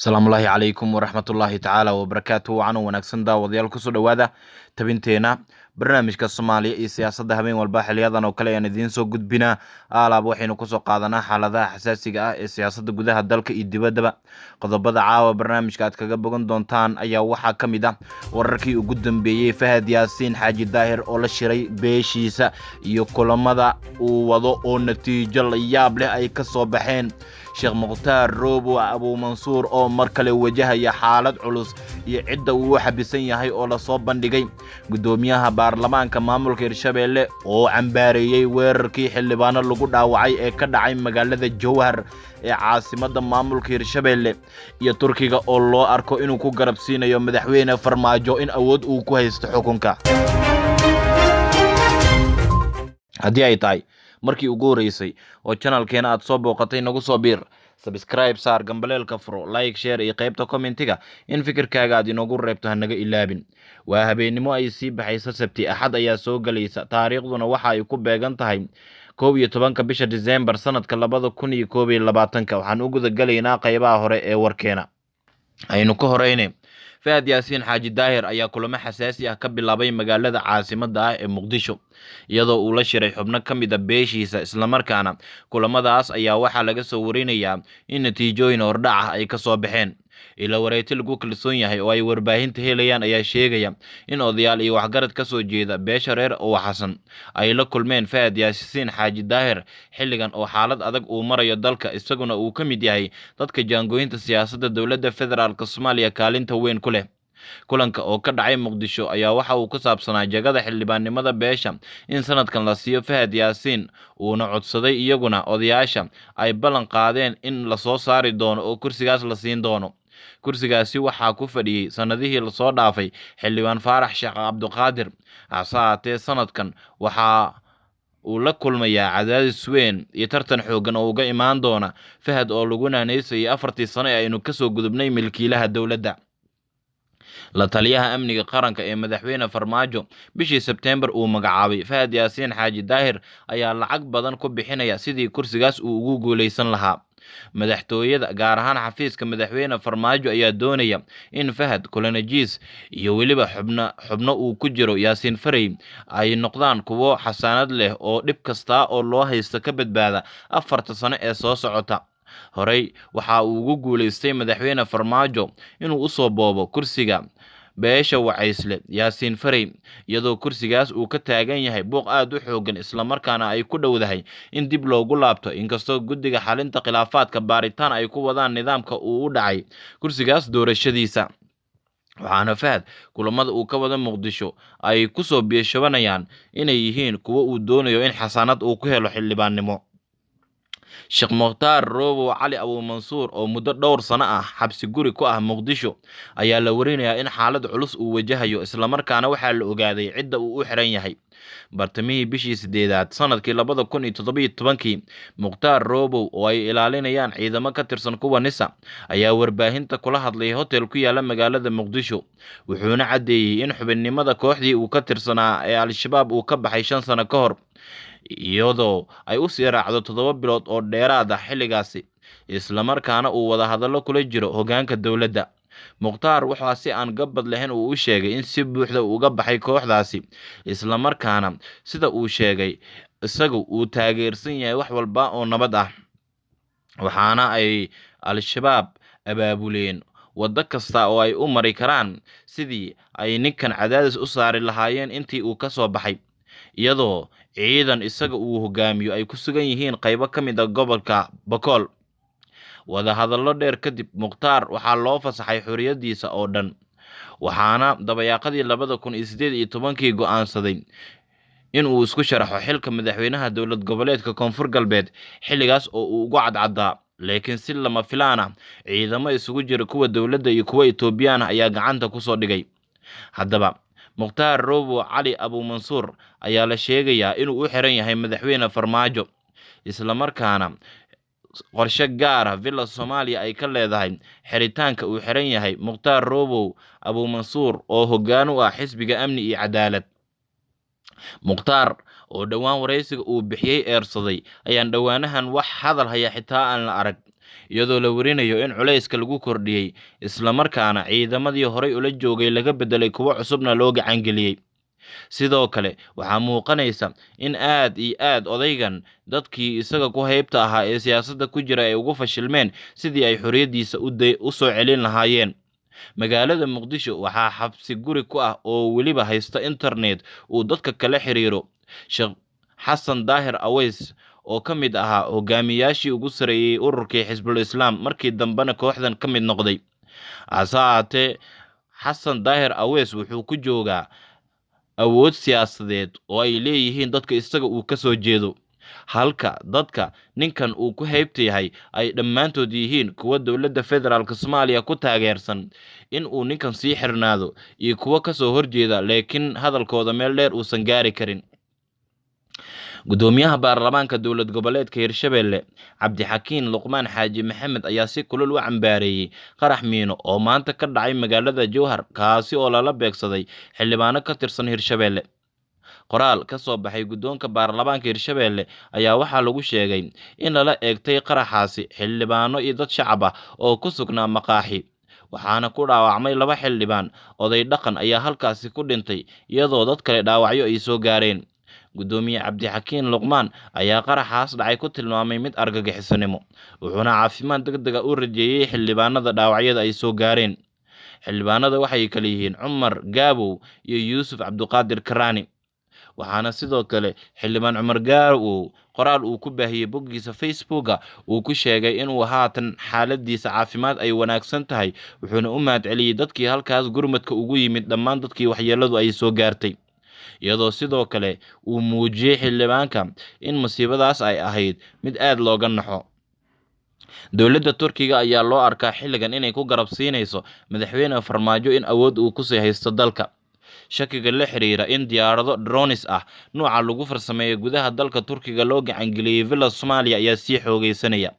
Asalaamullaahi calaykum waraxmatullaahi tacaala wabarakaatu. Wacan wanaagsan daawadayaal, kusoo dhowaada tabinteena barnaamijka Soomaaliya iyo siyaasadda. Habeen walba xiliyadan oo kale ayaan idiin soo gudbinaa. Alaab waxaynu kusoo qaadanaa xaaladaha xasaasiga ah ee siyaasadda gudaha dalka iyo dibaddaba. Qodobada caawa barnaamijka aad kaga bogan doontaan ayaa waxaa ka mid ah wararkii ugu dambeeyey Fahad Yaasiin Xaaji Daahir oo la shiray beeshiisa iyo kulamada uu wado oo natiijo la yaab leh ay ka soo baxeen, Sheekh Mukhtaar Roobo Abuumansuur oo mar kale wajahaya xaalad culus iyo cidda uu u xabisan yahay oo lasoo bandhigay, guddoomiyaha baarlamaanka maamulka Hirshabeelle oo cambaareeyey weerarkii xildhibaano lagu dhaawacay ee ka dhacay magaalada Jowhar ee caasimadda maamulka Hirshabeelle, iyo Turkiga oo loo arko inuu ku garab siinayo madaxweyne Farmaajo in awood uu ku haysto xukunka. Haddii ay tahay markii ugu horeysay oo janalkeena aad soo booqatay, nagu soo biir, sabscribe saar, gambaleelka furo, like, share iyo qaybta commentiga in fikirkaaga aad inoogu reebto hanaga ilaabin. Waa habeennimo ay sii baxayso Sabti, Axad ayaa soo gelaysa, taariikhduna waxa ay ku beegan tahay 11-ka bisha Disembar sanadka 2021-ka. Waxaan u guda gelaynaa qaybaha hore ee warkeena. Aynu ka horeyne, Fahad Yaasiin Xaaji Daahir ayaa kulamo xasaasi ah ka bilaabay magaalada caasimadda ah ee Muqdisho, iyadoo uu la shiray xubno ka mid a beeshiisa. Islamarkaana kulamadaas ayaa waxaa laga soo warinayaa in natiijooyin hordhac ah ay ka soo baxeen. Ilo wareyti lagu kalsoon yahay oo ay warbaahinta helayaan ayaa sheegaya in odayaal iyo waxgarad ka soo jeeda beesha reer Owaxasan ay la kulmeen Fahad Yaasiin Xaaji Daahir xilligan oo xaalad adag uu marayo dalka, isaguna uu ka mid yahay dadka jaangooyinta siyaasadda dowladda federaalk Soomaaliya kaalinta weyn ku leh. Kulanka oo ka dhacay Muqdisho ayaa waxa uu ku saabsanaa jagada xildhibaannimada beesha in sanadkan la siiyo Fahad Yaasiin, uuna codsaday, iyaguna odayaasha ay ballan qaadeen in lasoo saari doono oo kursigaas la siin doono. Kursigaasi waxaa ku fadhiyey sanadihii lasoo dhaafay xildhibaan Faarax Sheekh Cabduqaadir, hase haatee sanadkan waxa uu la kulmayaa cadaadis weyn iyo tartan xooggan oo uga imaan doona Fahad oo lagu naanaysayay 4-tii sano ee aynu kasoo gudubnay milkiilaha dowladda. La taliyaha amniga qaranka ee madaxweyne Farmaajo bishii Sebteembar uu magacaabay Fahad Yaasiin Xaaji Daahir ayaa lacag badan ku bixinaya sidii kursigaas uu ugu guuleysan lahaa. Madaxtooyada, gaar ahaan xafiiska madaxweyne Farmaajo, ayaa doonaya in Fahad Kulanajiis iyo weliba xubno uu ku jiro Yaasiin Farey ay noqdaan kuwo xasaanad leh oo dhib kasta oo loo haysto ka badbaada 4-ta sano ee soo socota. Horey waxa uu ugu guuleystay madaxweyne Farmaajo inuu usoo boobo kursiga beesha Wacaysle Yaasiin Farey, iyadoo kursigaas uu ka taagan yahay buuq aad u xoogan, islamarkaana ay ku dhowdahay in dib loogu laabto, inkastoo guddiga xalinta khilaafaadka baaritaan ay ku wadaan nidaamka uu u dhacay kursigaas doorashadiisa. Waxaana Fahad kulamada uu ka wada Muqdisho ay kusoo bieshabanayaan inay yihiin kuwo uu doonayo in xasaanad uu ku helo xildhibaannimo. Sheekh Mukhtaar Roobow Cali Abuumansuur oo muddo dhowr sano ah xabsi guri ku ah Muqdisho ayaa la warinayaa in xaalad culus uu wajahayo, islamarkaana waxaa la ogaaday cidda uu u xiran yahay. Bartamihii bishii 8-aad sanadkii 2017-kii, Mukhtaar Roobow oo ay ilaalinayaan ciidamo ka tirsan kuwa NISA ayaa warbaahinta kula hadlay hotel ku yaala magaalada Muqdisho, wuxuuna caddeeyey in xubinnimada kooxdii uu ka tirsanaa ee Al-Shabaab uu ka baxay 5 sano ka hor, iyadoo ay u sii raacdo 7 bilood oo dheeraad ah xilligaasi, islamarkaana uu wadahadallo kula jiro hoggaanka dowladda. Mukhtaar waxaa si aan gabbad lahayn uu u sheegay in si buuxda uu uga baxay kooxdaasi, islamarkaana sida uu sheegay isagu uu taageersan yahay wax walba oo nabad ah. Waxaana ay Al-Shabaab abaabuleen waddo kasta oo ay u mari karaan sidii ay ninkan cadaadis u saari lahaayeen intii uu ka soo baxay, iyadoo ciidan isaga uu hogaamiyo ay ku sugan yihiin qaybo ka mid ah gobolka Bakool. Wadahadallo dheer kadib, Mukhtaar waxaa loo fasaxay xorriyaddiisa oo dhan, waxaana dabayaaqadii 2018-kii go'aansaday in uu isku sharaxo xilka madaxweynaha dowlad goboleedka Koonfur Galbeed, xilligaas oo uu ugu cadcaddaa. Laakiin si lama filaan ah, ciidamo isugu jira kuwa dowladda iyo kuwa Etoobiyaan ah ayaa gacanta kusoo dhigay. Haddaba Mukhtaar Roobow Cali Abuumansuur ayaa la sheegayaa inuu u xiran yahay madaxweyne Farmaajo, islamarkaana qorshe gaar ah Villa Soomaaliya ay ka leedahay xiritaanka uu xiran yahay Mukhtaar Roobow Abuumansuur oo hoggaan u ah xisbiga Amni iyo Cadaalad. Mukhtaar oo dhowaan wareysiga uu bixiyey eersaday ayaan dhowaanahan wax hadal haya xitaa aan la arag. iyadoo la warinayo in culayska lagu kordhiyey, islamarkaana ciidamadii horay ula joogay laga bedelay kuwo cusubna loo gacangeliyey. Sidoo kale waxaa muuqanaysa in aad iyo aad odaygan dadkii isaga ku heybta ahaa ee siyaasadda ku jira ay ugu fashilmeen sidii ay xorriyaddiisa u soo celin lahaayeen. Magaalada Muqdisho waxaa xabsi guri ku ah oo weliba haysta internet uu dadka kala xiriiro Sheekh Xasan Daahir Aweys, oo ka mid ahaa hogaamiyaashii ugu sareeyey ururkii Xisbul Islaam, markii dambena kooxdan ka mid noqday. Hase ahaatee, Xasan Daahir Aweys wuxuu ku joogaa awood siyaasadeed oo ay leeyihiin dadka isaga uu ka soo jeedo, halka dadka ninkan uu ku heybta yahay ay dhammaantood yihiin kuwa dowladda federaalk Soomaaliya ku taageersan in uu ninkan sii xirnaado iyo kuwo ka soo horjeeda, laakiin hadalkooda meel dheer uusan gaari karin. Gudoomiyaha baarlamaanka dowlad goboleedka Hirshabelle Cabdixakiin Luqmaan Xaaji Maxamed ayaa si kulul u cambaareeyey qarax miino oo maanta ka dhacay magaalada Jowhar, kaasi oo lala beegsaday xildhibaano ka tirsan Hirshabelle. Qoraal ka soo baxay guddoonka baarlamaanka Hirshabelle ayaa waxaa lagu sheegay in lala eegtay qaraxaasi xildhibaano iyo dad shacab ah oo ku sugnaa maqaaxi, waxaana ku dhaawacmay 2 xildhibaan. Oday dhaqan ayaa halkaasi ku dhintay, iyadoo dad kale dhaawacyo ay soo gaareen. Gudoomiye Cabdixakiin Luqmaan ayaa qaraxaas dhacay ku tilmaamay mid argagixisanimo, wuxuuna caafimaad degdeg ah u rajeeyay xildhibaanada dhaawacyada ay soo gaareen. Xildhibaanada waxay kala yihiin Cumar Gaabow iyo Yuusuf Cabduqaadir Karaani. Waxaana sidoo kale xildhibaan Cumar Gaabow qoraal uu ku baahiyey boggiisa Facebooka uu ku sheegay inuu haatan xaaladiisa caafimaad ay wanaagsan tahay, wuxuuna u mahadceliyey dadkii halkaas gurmadka ugu yimid dhammaan dadkii waxyeeladu ay soo gaartay, iyadoo sidoo kale uu muujiyey xildhibaanka in musiibadaas ay ahayd mid aad looga naxo. Dowladda Turkiga ayaa loo arkaa xilligan inay ku garab siinayso madaxweyne Farmaajo in awood uu kusii haysto dalka. Shakiga la xiriira in diyaarado drones ah nooca lagu farsameeyo gudaha dalka Turkiga loo gacangeliyey Villa Soomaaliya ayaa sii xoogeysanaya,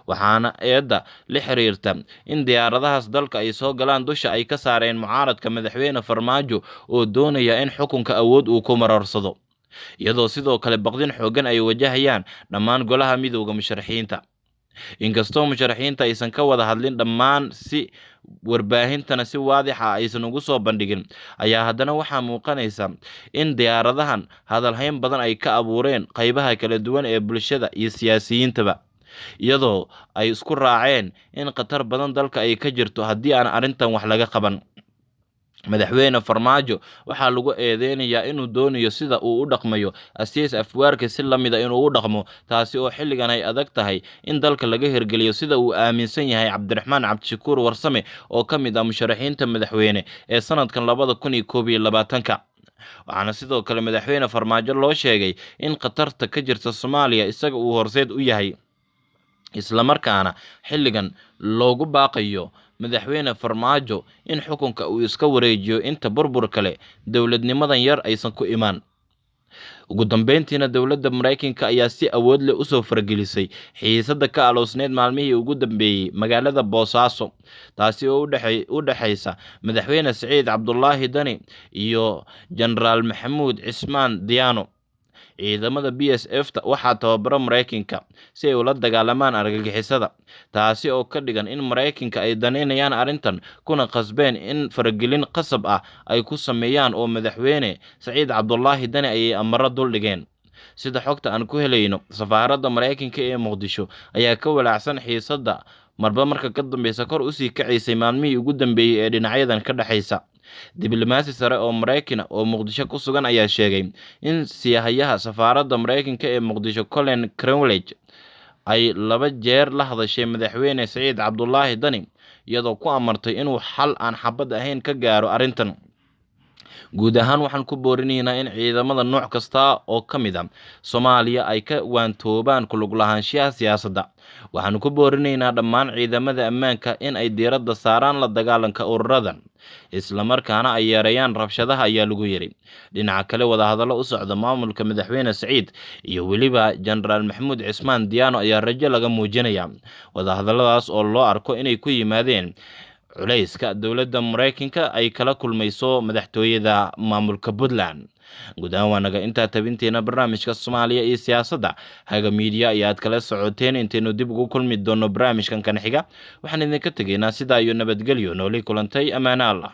waxaana eedda la xiriirta in diyaaradahaas dalka ay soo galaan dusha ay ka saareen mucaaradka madaxweyne Farmaajo oo doonaya in xukunka awood uu ku mararsado, iyadoo sidoo kale baqdin xooggan ay wajahayaan dhammaan golaha midowda musharaxiinta. Inkastoo musharaxiinta aysan ka wada hadlin dhammaan si warbaahintana si waadix ah aysan ugu soo bandhigin, ayaa haddana waxaa muuqanaysa in diyaaradahan hadalhayn badan ay ka abuureen qaybaha kala duwan ee bulshada iyo siyaasiyiintaba, iyadoo ay isku raaceen in khatar badan dalka ay ka jirto haddii aan arrintan wax laga qaban. Madaxweyne Farmaajo waxaa lagu eedeynayaa inuu doonayo sida uu u dhaqmayo Asiis Afwerki si la mid ah inuu u dhaqmo, taasi oo xilligan ay adag tahay in dalka laga hirgeliyo sida uu aaminsan yahay Cabdiraxmaan Cabdishakuur Warsame oo ka mid ah musharaxiinta madaxweyne ee sanadkan 2021. Waxaana sidoo kale madaxweyne Farmaajo loo sheegay in khatarta ka jirta Soomaaliya isaga uu horseed u yahay, islamarkaana xilligan loogu baaqayo madaxweyne Farmaajo in xukunka uu iska wareejiyo inta burbur kale dowladnimadan yar aysan ku imaan. Ugu dambeyntiina, dowladda Mareykanka ayaa si awood leh usoo faragelisay xiisadda ka aloosneyd maalmihii ugu dambeeyey magaalada Boosaaso, taasi oo u dhexeysa madaxweyne Siciid Cabdulaahi Dani iyo Jenaraal Maxamuud Cismaan Diyaano. Ciidamada BSF-ta waxaa tababaro Mareykanka si ay ula dagaalamaan argagixisada, taasi oo ka dhigan in Mareykanka ay daneynayaan arrintan kuna qasbeen in faragelin qasab ah ay ku sameeyaan oo madaxweyne Siciid Cabdulaahi Dani ayay amaro dul dhigeen. Sida xogta aan ku helayno, safaaradda Mareykanka ee Muqdisho ayaa ka walaacsan xiisadda marba marka ka dambeysa kor usii kacaysay maalmihii ugu dambeeyey ee dhinacyadan ka dhexaysa. Diblomaasi sare oo Mareykan ah oo Muqdisho ku sugan ayaa sheegay in siyahayaha safaaradda Mareykanka ee Muqdisho Colin Crowley ay 2 jeer la hadashay madaxweyne Siciid Cabdulaahi Dani, iyadoo ku amartay inuu xal aan xabad ahayn ka gaaro arrintan. Guud ahaan waxaan ku boorinaynaa in ciidamada nooc kasta oo ka mid ah Soomaaliya ay ka waantoobaan ku lug lahaanshiyaha siyaasadda. Waxaan ku boorinaynaa dhammaan ciidamada ammaanka in ay diiradda saaraan la dagaalanka ururadan, islamarkaana ay yareeyaan rabshadaha, ayaa lagu yiri. Dhinaca kale, wadahadallo u socda maamulka madaxweyne Siciid iyo weliba Jenaraal Maxamuud Cismaan Diyaano ayaa rajo laga muujinayaa. Wadahadalladaas oo loo arko inay ku yimaadeen Culayska dowladda Maraykanka ay kala kulmayso madaxtooyada maamulka Puntland. Guud ahaan waa naga intaa tabinteena barnaamijka Soomaaliya iyo siyaasadda. Haga Media ayaad kala socoteen. Intaynu dib ugu kulmi doono barnaamijkan kan xiga, waxaan idinka tegaynaa sidaa iyo nabadgelyo. Nooli kulantay, ammaano Allah.